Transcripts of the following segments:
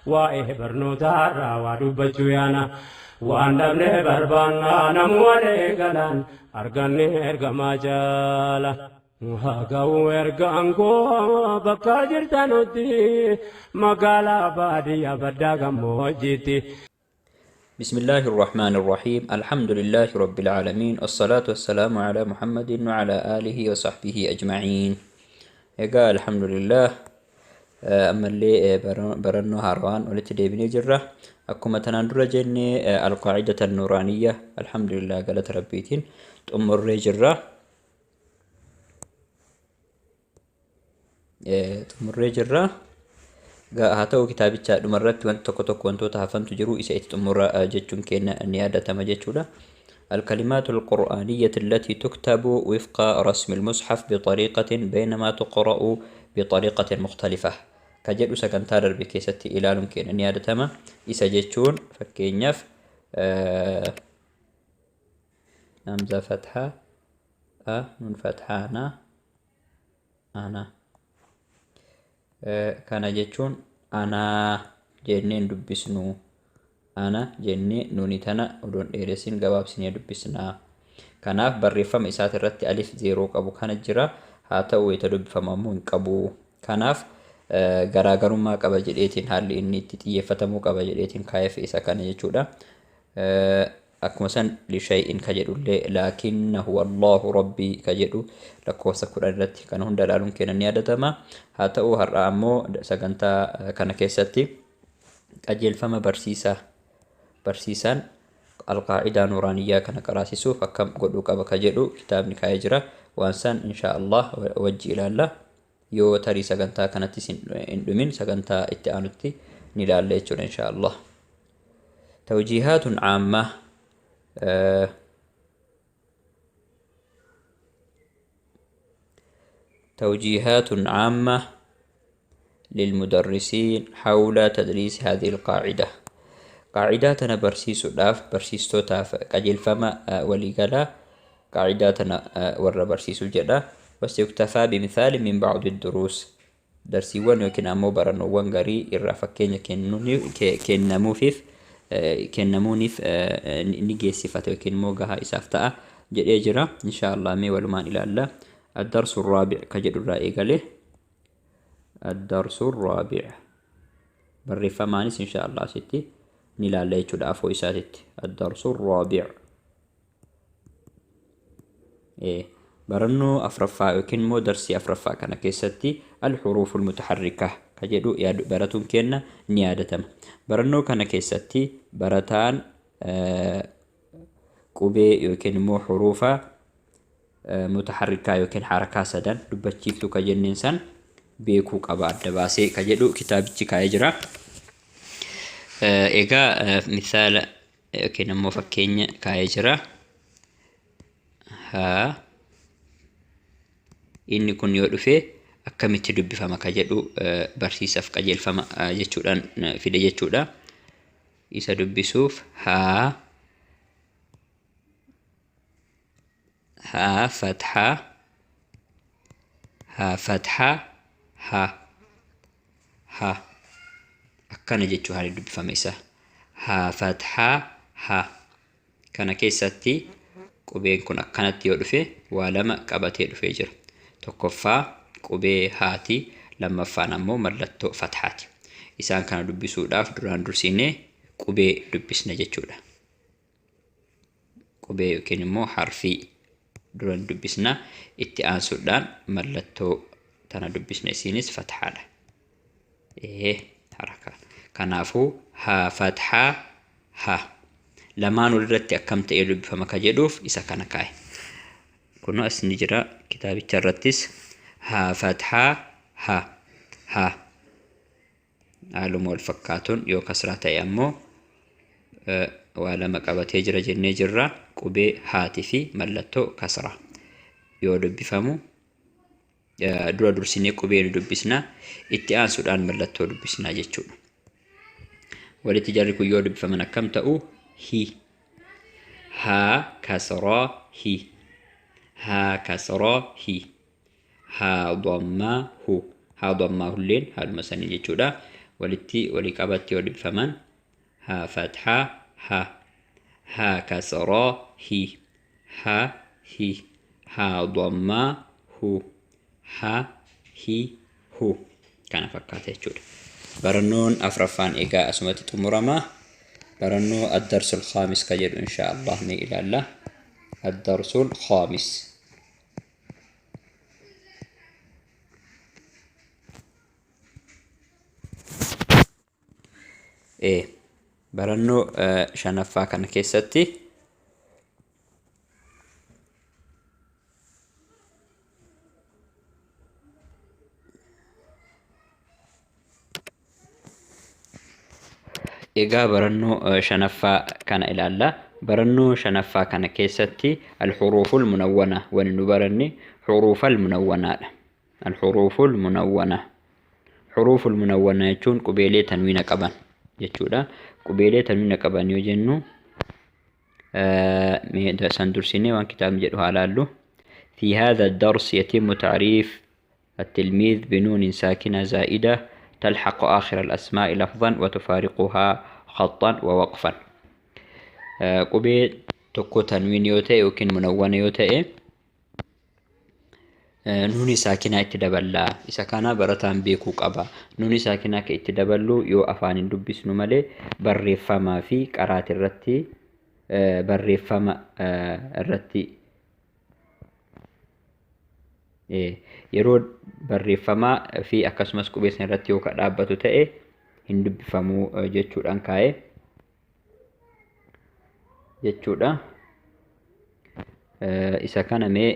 Waa'ee barnootaarraa waa dubbachuu yaana. Waan dhabne barbaannaa namuu galaan arganne ergamaa jaala. Haa ga'u ergaan koo bakka jirtanutti magaalaa baadiyyaa baddaa gammoojjiitti. بسم الله الرحمن الرحيم، الحمد لله رب العالمين، الصلاة والسلام على محمد وعلى آله وصحبه أجمعين. Egaa alhamdulillah, ammallee barannoo haaraan walitti deebinee jirra. Akkuma tanaan dura jennee alqaacidata nuuraaniyya alhamdulillah galata rabbiitiin xumurree jirra. Xumurree jirra. Haa ta'u, kitaabicha dhumarratti wanti tokko tokko wantoota hafantu jiru, isa itti xumura jechuun keenya ni yaadatama jechuudha. الكلمات القرآنية التي تكتب وفق رسم المصحف بطريقة بينما تقرأ بطريقة مختلفة ka jedhu sagantaa darbe keessatti ilaaluun keenya ni yaadatama. Isa jechuun fakkeenyaaf hamza fathaa a nun fathaa na ana, kana jechuun anaa jenneen dubbisnu, ana jennee nuni tana odoon dheeressin gabaabsinee dubbisnaa. Kanaaf barreeffama isaati irratti alif zeeroo qabu kana jira. Haa ta'u, wayita dubbifamu ammoo hin qabu. Kanaaf garaagarummaa qaba jedheetiin haalli inni itti xiyyeeffatamuu qaba jedheetiin kaa'eef isa kana jechuudha. Akkuma san لشيء ka jedhullee لكنه الله ربي ka jedhu lakkoofsa 10 irratti kana hunda ilaaluun keenya ni yaadatama. Haa ta'u, har'a ammoo sagantaa kana keessatti qajeelfama barsiisaa, barsiisaan alqaacidaa nuuraaniyyaa kana qaraasisuuf akkam godhuu qaba ka jedhu kitaabni kaa'ee jira. Waan san insha Allah wajji ilaalla. Yoo tarii sagantaa kanattis hin dhumin, sagantaa itti aanutti ni ilaalla jechuudha insha Allah. توجيهات عامة توجيهات عامة للمدرسين حول تدريس هذه القاعدة. قاعدة tana barsiisuudhaaf barsiistotaaf qajeelfama waliigalaa qaacidaa tana warra barsiisuu jedha. وسيكتفى بمثال من بعض الدروس, darsiiwwan yookiin ammoo barannoowwan garii irraa fakkeenya kennamuuniif ni geessifata yookiin immoo gahaa isaaf ta'a jedhee jira. Insha Allah mee walumaan ilaalla. الدرس الرابع ka jedhu irraa eegale. الدرس الرابع barreeffamaanis insha Allah asitti ni ilaalla jechuudha afoo isaatitti. الدرس الرابع, barannoo afraffaa yookiin immoo darsii afraffaa kana keessatti الحروف المتحركة ka jedhu baratuun kenna ni yaadatama. Barannoo kana keessatti barataan qubee yookiin immoo huruufa mutaharrikaa yookiin harakaa sadan dubbachiiftuu ka jenneen san beekuu qaba adda baasee ka jedhu kitaabichi kaa'ee jira. Egaa misaala yookiin immoo fakkeenya kaa'ee jira. Haa, inni kun yoo dhufe akkamitti dubbifama ka jedhu barsiisaaf qajeelfama jechuudhaan fide jechuudha. Isa dubbisuuf haa, haa fathaa, haa fathaa, haa, haa, akkana jechuu haalli dubbifama isaa. Haa fathaa haa kana keessatti qubeen kun akkanatti yoo dhufe waa lama qabatee dhufee jira. Tokkoffaa qubee haati, lammaffaan ammoo mallattoo fathaati. Isaan kana dubbisuudhaaf duraan dursinee qubee dubbisna jechuudha. Qubee yookiin immoo harfii duran dubbisna, itti aansuudhaan mallattoo tana dubbisna, isiinis fathaadha. Ee, haraka. Kanaafuu haa fathaa haa lamaan walirratti akkam ta'ee dubbifama ka jedhuuf isa kana kaa'e. Kunoo as ni jira kitaabicha irrattis, haa fathaa haa haa. Haaluma wal fakkaatuun yoo kasraa ta'e ammoo waa lama qabatee jira jennee jirra, qubee haatii fi mallattoo kasraa. Yoo dubbifamu dura dursinee qubee ni dubbisna, itti aansuudhaan mallattoo dubbisnaa jechuudha. Walitti jarri kun yoo dubbifaman akkam ta'u? Hi, haa kasraa hi, haa kasraa hi, haa dammaa hu, haa dammaa hulleen haaluma sanii jechuudha. Walitti walii qabatti yoo dubbifaman haa fathaa ha, haa kasraa hi, ha hi, haa dammaa hu, ha hi hu. Kana fakkaata jechuudha. Barannoon afraffaan egaa asumatti xumurama. Barannoo addarsul khaamis ka jedhu insha Allah ni ilaalla. Addarsul khaamis. Barannoo shanaffaa kana keessatti egaa barannoo shanaffaa kana ilaalla. Barannoo shanaffaa kana keessatti alxuruuful munawwana wani nu baranne xuruufal munawwanaadha. Alxuruuful munawwana. Xuruuful munawwana jechuun qubeelee tanwiina qaban jechuudha. Qubeelee tanwiina qaban yoo jennu san dursinee waan kitaabni jedhu haa laallu. في هذا الدرس يتم تعريف التلميذ بنون ساكنة زائدة تلحق آخر الأسماء لفظا وتفارقها خطا ووقفا. Qubee tokko tanwiin yoo ta'e yookiin munawwana yoo ta'e nuuni saakinaa itti daballaa. Isa kana barataan beekuu qaba. Nuuni saakinaa akka itti daballu yoo afaaniin dubbisnu malee barreeffamaa fi qaraati irratti barreeffama irratti yeroo barreeffamaa fi akkasumas qubee sana irratti yoo ka dhaabbatu ta'e hin dubbifamuu jechuudhaan kaa'e jechuudha. Isa kana mee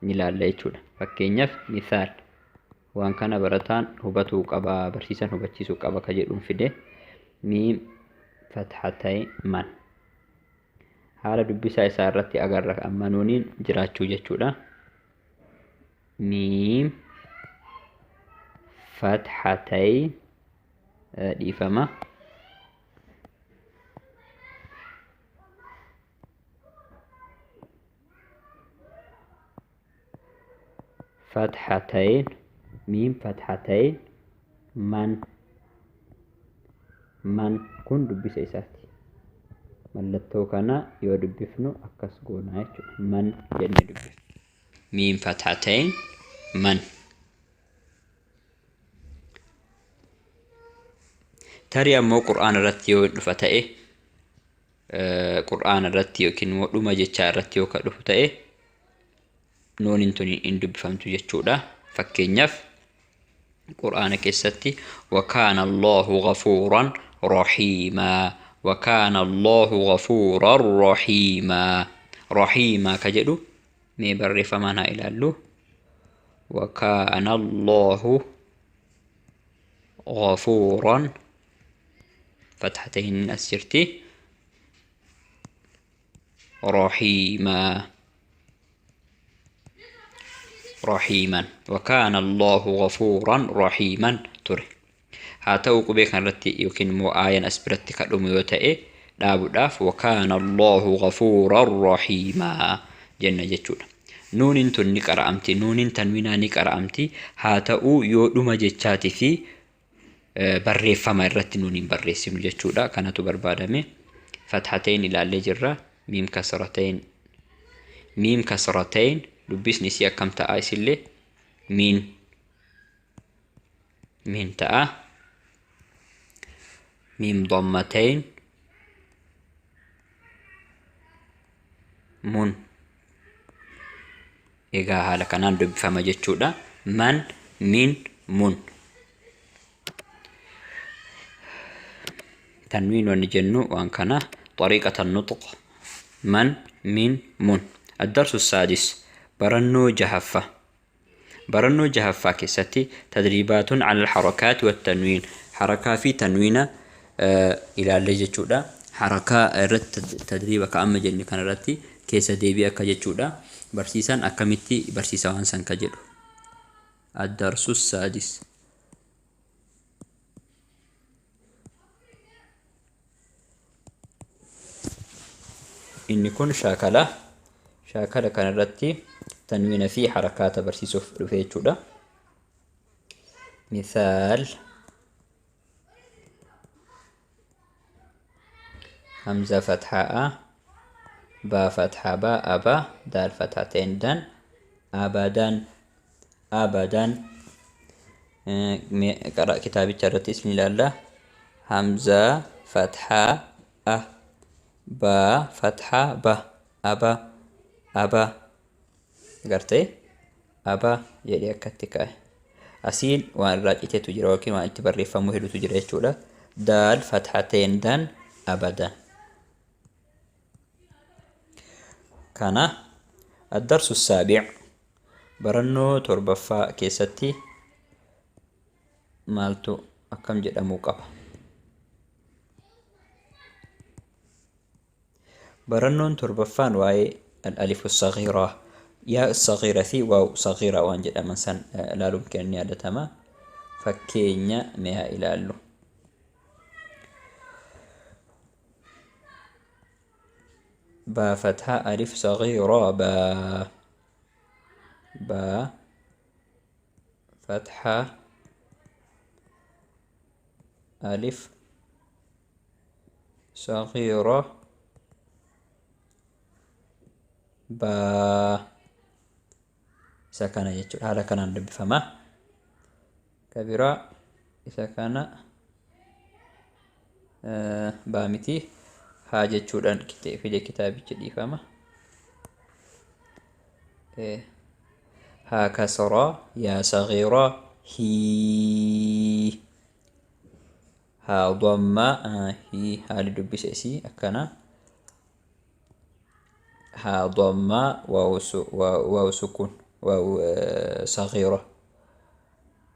ni ilaalla jechuudha. Fakkeenyaaf misaal waan kana barataan hubatuu qaba, barsiisaan hubachiisuu qaba ka jedhuun fide miim fathatay man. Haala dubbisaa isaa irratti agarra amma nuuniin jiraachuu jechuudha. Miim fathatay dhiifama. Fathatain miim fathatain man, man kun dubbisa isaati. Mallattoo kana yoo dubbifnu akkas goonaa jechuudha. Man jennee dubbifna. Miim fathatain man. Tarii ammoo Qur'aana irratti yoo dhufa ta'e, Qur'aana irratti yookiin immoo dhuma jechaa irratti yoo ka dhufu ta'e nuuniin tun hin dubbifamtu jechuudha. Fakkeenyaaf Qur'aana keessatti wakaana Allahu ghafuuran rahiimaa, wakaana Allahu ghafuuran rahiimaa, rahiimaa ka jedhu mee barreeffamaan haa ilaallu. Wakaana Allahu ghafuuran fathatayni as jirti rahiimaa rahiiman, wakaana Allahu ghafuuran rahiiman ture. Haa ta'u qubee kanarratti yookiin immoo aayan as biratti ka dhumu yoo ta'e dhaabuudhaaf wakaana Allahu ghafuuran rahiimaa jenna jechuudha. Nuuniin tun ni qara'amti, nuuniin tanwiinaa ni qara'amti. Haa ta'u yoo dhuma jechaatii fi barreeffama irratti nuuniin barreessinu jechuudha. Kanatu barbaadame. Fathateen ilaallee jirra. Miim kasrateen, miim kasrateen dubbisni isii akkam ta'a isillee miin miin ta'a. Miim dammateen mun. Egaa haala kanaan dubbifama jechuudha. Man, min, mun. Tanwiin wanni jennu waan kana طريقة النطق من من mun. الدرس السادس برنو جهفة. برنو جهفة كستي تدريبات على الحركات والتنوين. حركة في تنوين إلى اللي جتشودا. حركة رت تدريب كأما جن كان رتي كيس ديبي أكا جتشودا. برسيسان أكمتي برسيسان سان كجلو. الدرس السادس إن كن شاكلة، شاكلة كان رتي تنوين في حركات برسيسوف رفيتشودا. مثال Hamza fathaa a, baa fathaa baa, aba, daal fathateen dan, abadan, abadan. Qara kitaabicha irrattis ni ilaalla. Hamza fathaa a, baa fathaa ba, aba, aba. Gartee aba jedhee akkatti kaa'e. Asiin waan irraa citeetu jira yookiin waan itti barreeffamu hedduutu jira jechuudha. Daal fathateen dan, abadan. Kana addarsu saabic barannoo torbaffaa keessatti maaltu akkam jedhamuu qaba? Barannoon torbaffaan waa'ee al-alifu saghiiraa, yaa saghiira fi waaw saghiiraa waan jedhaman san ilaaluun keenya ni yaadatama. Fakkeenya mee haa ilaallu. Baa fathaa alif saghiiraa baa, baa fathaa alif saghiiraa baa. Isa kana jechuudha. Haala kanaan dubbifama. Ka biraa isa kana baa miti haa jechuudhaan fide kitaabichi dhiifama. Haa kasraa yaa saghiiraa hii, haa dhammaa hii, haalli dubbisa isii akkana. Haa dhammaa waaw sukun waaw saghiira,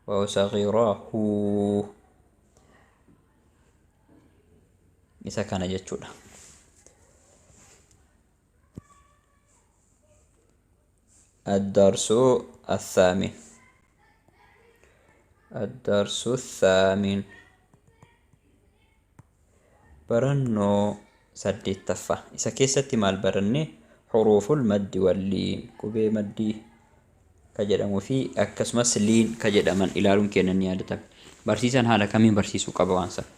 waaw saghiiraa huu. Isa kana jechuudha. الدرس الثامن، الدرس الثامن barannoo saddeettaffaa. Isa keessatti maal baranne? Xuruuful maddi walliin, qubee maddii ka jedhamuu fi akkasumas liin ka jedhaman ilaaluun keenya ni yaadatama. Barsiisaan haala kamiin barsiisuu qaba waan sana?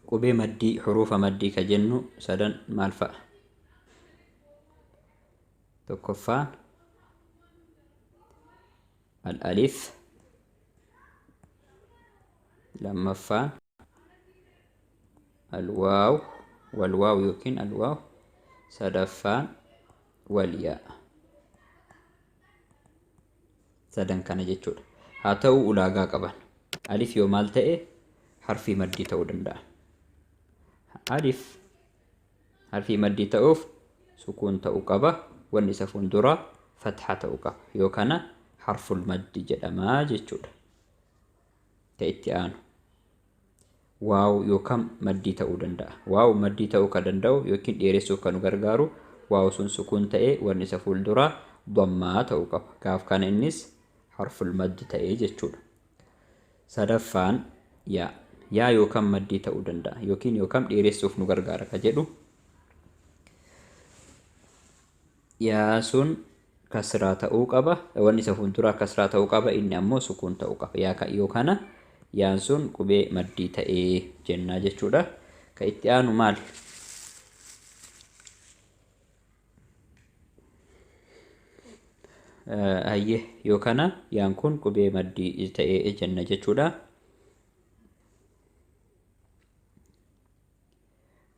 Qubee maddii, xuruufa maddii ka jennu sadan maal fa'a? Tokkoffaan al-alif, lammaffaan alwaaw, walwaaw yookiin alwaaw, sadaffaan walyaa. Sadan kana jechuudha. Haa ta'u ulaagaa qaban. Alif yoo maal ta'e harfii maddii ta'uu danda'a? Alif harfii maddii ta'uuf sukuun ta'uu qaba. Wanni isa fuulduraa fathaa ta'uu qaba. Yoo kana harful maddi jedhama jechuudha. Ka itti aanu waaw yookaan maddii ta'uu danda'a. Waaw maddii ta'uu kan danda'u yookiin dheeressuuf kan nu gargaaru waaw sun sukuun ta'ee wanni isa fuulduraa dhammaa ta'uu qaba. Gaaf kana innis harful maddi ta'ee jechuudha. Sadaffaan yaa. Yaa yookaan maddii ta'uu danda'a yookiin yookaan dheeressuuf nu gargaara ka jedhu. Yaa sun kasraa ta'uu qaba. Wanni isa fuulduraa kasraa ta'uu qaba. Inni ammoo sukuun ta'uu qaba. Yaa yoo kana yaan sun qubee maddii ta'ee jennaa jechuudha. Ka itti aanu maali? Hayyee, yoo kana yaan kun qubee maddii ta'ee jenna jechuudha.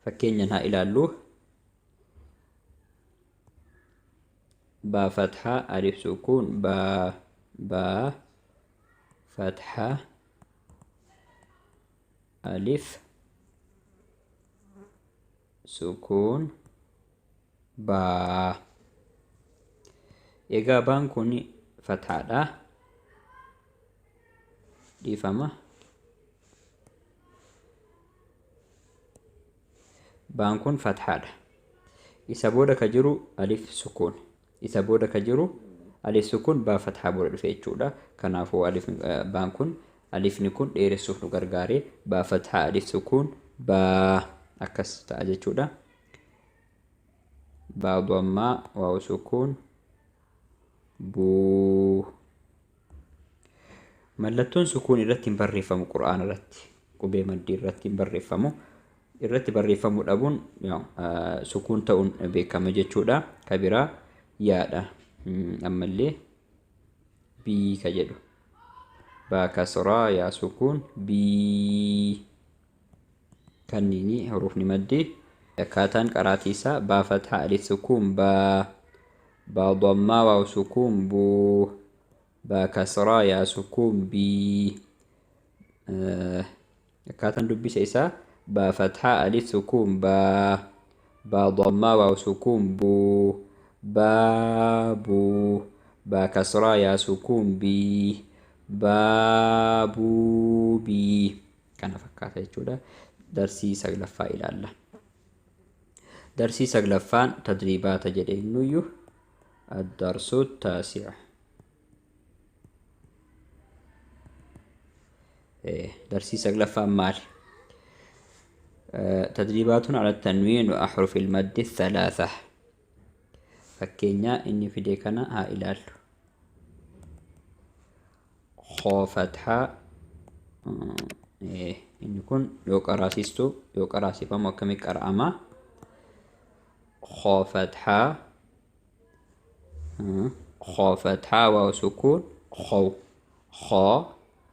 Fakkeenyaan haa ilaallu. Baa fathaa alif sukuun baa, baa fathaa alif sukuun baa. Egaa baan kun fathaadha. Dhiifama. Baan kun fathaadha. Isa booda ka jiru alif sukuun. Isa booda ka jiru alif sukuun baa fathaa booda dhufe jechuudha. Kanaafuu alif baan kun alifni kun dheeressuuf nu gargaare baa fathaa alif sukuun baa akkas ta'a jechuudha. Baa dhammaa waaw sukuun buu. Mallattoon sukuun irratti hin barreeffamu Qur'aana irratti. Qubee maddii irratti hin barreeffamu. Irratti barreeffamuu dhabuun sukuun ta'uun beekama jechuudha. Ka biraa yaadha. Ammallee bii ka jedhu. Baa kasraa yaa sukuun bii. Kanniini hurufni maddii. Akkaataan qaraatii isaa baa fathaa alif sukuun baa. Baa dammaa waaw sukuun buu. Baa kasraa yaa sukuun bii. Akkaataan dubbisa isaa baa fathaa alif sukuun baa. Baa dammaa waaw sukuun buu. Baa buu. Baa kasraa yaa sukuun bii. Baa buu bii. Kana fakkaata jechuudha. Darsii saglaffaa ilaalla. Darsii saglaffaan tadriibaata jedhe innuyyuu addarsu taasi'a. Darsii saglaffaan maali? Tadriibaatun ala tanwiin wa ahrufi ilmaddi thalaatha. Fakkeenyaa inni fide kana haa ilaallu. Khoo fathaa inni kun yoo qaraasistu yoo qaraasifamu akkamii qara'ama? Khoo fathaa khoo fathaa waaw sukuun khow khoo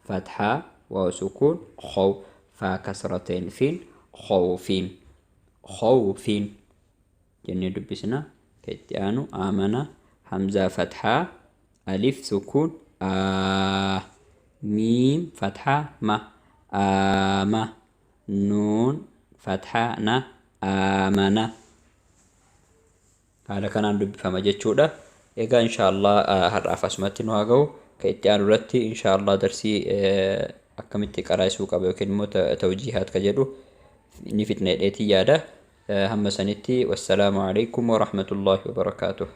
fathaa waaw sukuun khow faa kasrateen fiin khowfiin khowfiin jennee dubbisna. Ka itti aanu aamana hamzaa fathaa alif sukuun aa miim fathaa ma aama nuun fathaa na aamana. Haala kanaan dubbifama jechuudha. Egaa inshaallah har'aaf asumatti nu haa ga'u. Ka itti aanu irratti inshaallah darsii akkamitti qaraasuu qaba yookiin immoo tawjiihaat ka jedhu ni fidna jedheetii yaada. Hamma sanitti wassalaamu alaikum warahmatullaahi wabarakaatuh.